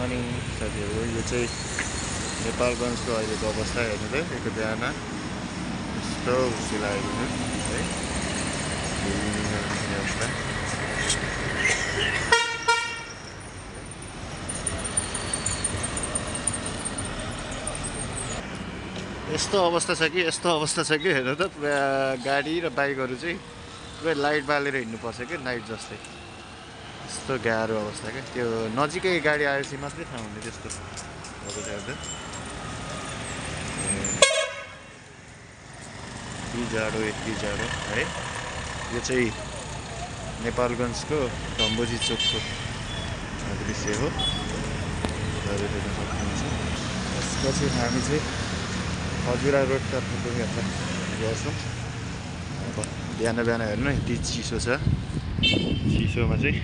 Morning साथीहरू। यो चाहिँ नेपालगञ्जको अहिलेको अवस्था हेर्नु त, यस्तो बिहान यस्तो खुसी लागेको है अवस्था। यस्तो अवस्था छ कि हेर्नु त, पुरा गाडी र बाइकहरू चाहिँ पुरै लाइट बालेर हिँड्नुपर्छ कि नाइट जस्तै। यस्तो गाह्रो अवस्था क्या, त्यो नजिकै गाडी आएपछि मात्रै थाहा हुने त्यस्तो भएको छ त। यति जाडो है। यो चाहिँ नेपालगञ्जको डम्बोजी चोकको दृश्य हो, हेर्न सक्नुहुन्छ। त्यसपछि हामी चाहिँ हजुरा रोडतर्फ यात्रा गर्छौँ। अब बिहान हेर्नु यति चिसो छ, चिसोमा चाहिँ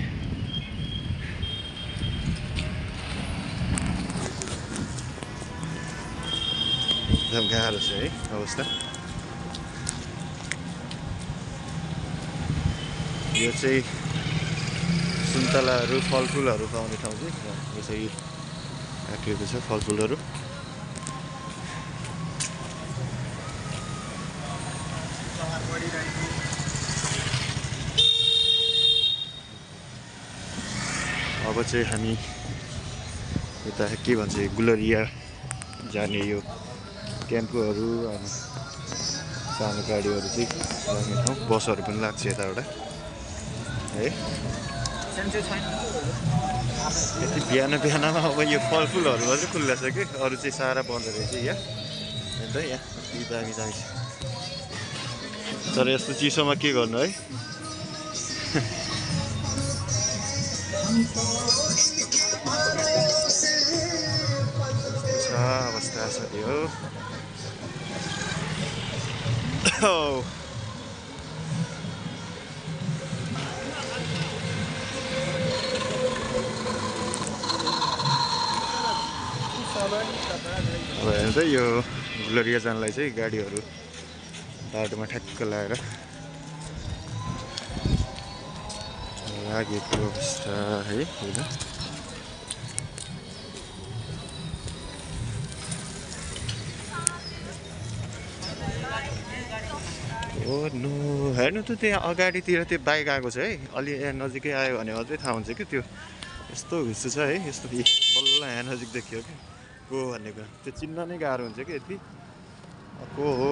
एकदम गाह्रो छ है अवस्था। यो चाहिँ सुन्तलाहरू फलफुलहरू पाउने ठाउँ चाहिँ यो चाहिँ राखिएको छ, फलफुलहरू। अब चाहिँ हामी यता के भन्छ गुलरिया जाने यो टेम्पोहरू अनि सानो गाडीहरू चाहिँ जाने ठाउँ, बसहरू पनि लाग्छ यताबाट है। यति बिहानमा अब यो फलफुलहरू मात्रै खुल्ला छ कि, अरू चाहिँ सारा बन्द रहेछ यहाँ। हेर्नु त यहाँ यति दामी छ, तर यस्तो चिसोमा के गर्नु है। अवस्था छ त्यो। अब हेर्नु त यो गुलरिया जानलाई चाहिँ गाडीहरू बाटोमा ठ्याक्क लगाएर लागेको अवस्था है। नो हेर्नु त त्यहाँ अगाडितिर त्यो बाइक आएको छ है, अलि यहाँ नजिकै आयो भने अझै थाहा हुन्छ कि त्यो यस्तो हुस्सु छ है। यस्तो बल्ल यहाँ नजिक देखियो कि को भन्ने कुरा, त्यो चिन्न नै गाह्रो हुन्छ कि यति को हो।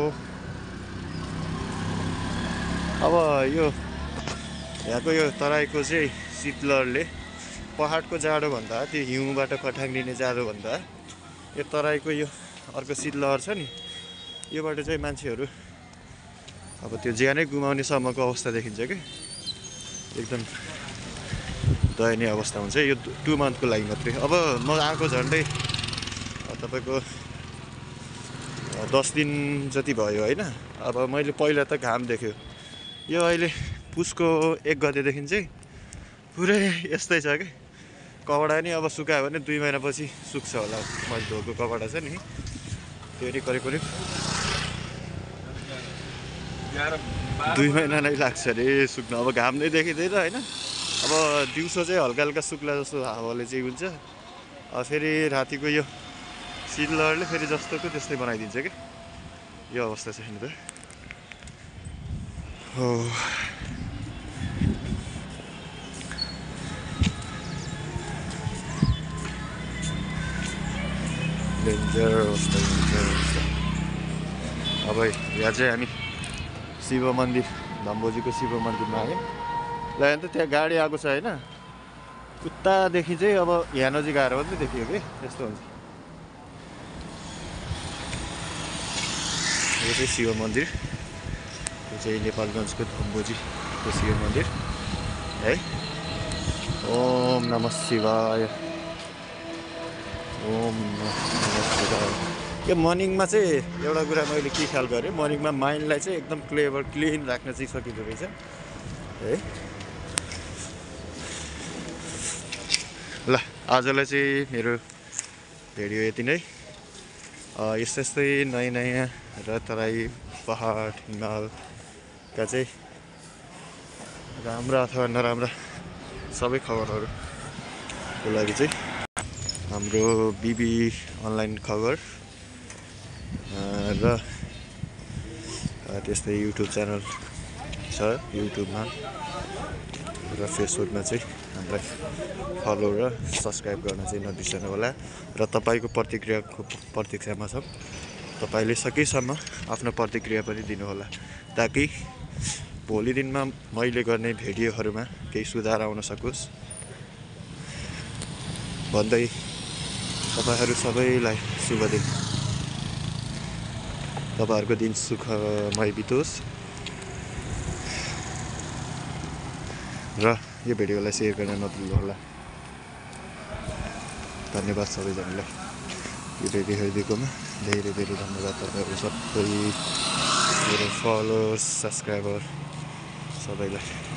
अब यो यहाँको यो तराईको चाहिँ शीतलहरले पहाडको जाडो भन्दा, त्यो हिउँबाट कठाङ्ग्रिने जाडो भन्दा, यो तराईको यो अर्को शीतलहर छ नि, योबाट चाहिँ मान्छेहरू अब त्यो ज्यानै गुमाउने सम्मको अवस्था देखिन्छ कि। एकदम दयनीय अवस्था हुन्छ यो 2 मन्थको लागि मात्रै। अब म आएको झन्डै तपाईँको 10 दिन जति भयो होइन। अब मैले पहिला त घाम देख्यो, यो अहिले पुसको 1 गतेदेखि चाहिँ पुरै यस्तै छ कि। कपडा नि अब सुकायो भने 2 महिनापछि सुक्छ होला। मैले धोएको कपडा छ नि त्यो नि करिब 2 महिना नै लाग्छ अरे सुक्न। अब घाम नै देखिँदैन होइन। अब दिउँसो चाहिँ हल्का सुक्ला जस्तो हावाले चाहिँ हुन्छ, फेरि रातिको यो शीतलहरले फेरि जस्तोको त्यस्तै बनाइदिन्छ कि। यो अवस्था छ हेर्नु त। हो डेन्जर अवस्था। अब यहाँ चाहिँ हामी शिव मन्दिर, डम्बोजीको शिव मन्दिरमा आयौँ। ल यहाँ त त्यहाँ गाडी आएको छ होइन, उतादेखि चाहिँ अब यहाँ नजिक आएर मात्रै देखियो कि यस्तो हुन्छ। यो चाहिँ शिव मन्दिर, यो चाहिँ नेपालगञ्जको डम्बोजीको शिव मन्दिर है। ओम नमः शिवाय, ओम नमः शिवाय। यो मर्निङमा चाहिँ एउटा कुरा मैले के ख्याल गरेँ, मर्निङमा माइन्डलाई चाहिँ एकदम क्लिन राख्न चाहिँ सकिँदो रहेछ है। ल आजलाई चाहिँ मेरो भिडियो यति नै। यस्तै नयाँ र तराई पहाड हिमालका चाहिँ राम्रा अथवा नराम्रा सबै खबरहरूको लागि चाहिँ हाम्रो बिबी अनलाइन खबर र त्यस्तै युट्युब च्यानल छ युट्युबमा र फेसबुकमा चाहिँ हामीलाई फलो र सब्सक्राइब गर्न चाहिँ नबिर्सनु होला र तपाईँको प्रतिक्रियाको प्रतीक्षामा छौँ। तपाईँले सकेसम्म आफ्नो प्रतिक्रिया पनि दिनुहोला ताकि भोलि दिनमा मैले गर्ने भिडियोहरूमा केही सुधार आउन सकोस् भन्दै तपाईँहरू सबैलाई शुभ दिन। तपाईँहरूको दिन सुखमय बितोस् र यो भिडियोलाई सेयर गर्न नभुल्नुहोला। धन्यवाद सबैजनालाई यो भिडियो हेरिदिएकोमा धेरै धेरै धन्यवाद। तपाईँहरू सबै मेरो फलोवर्स सब्सक्राइबर सबैलाई।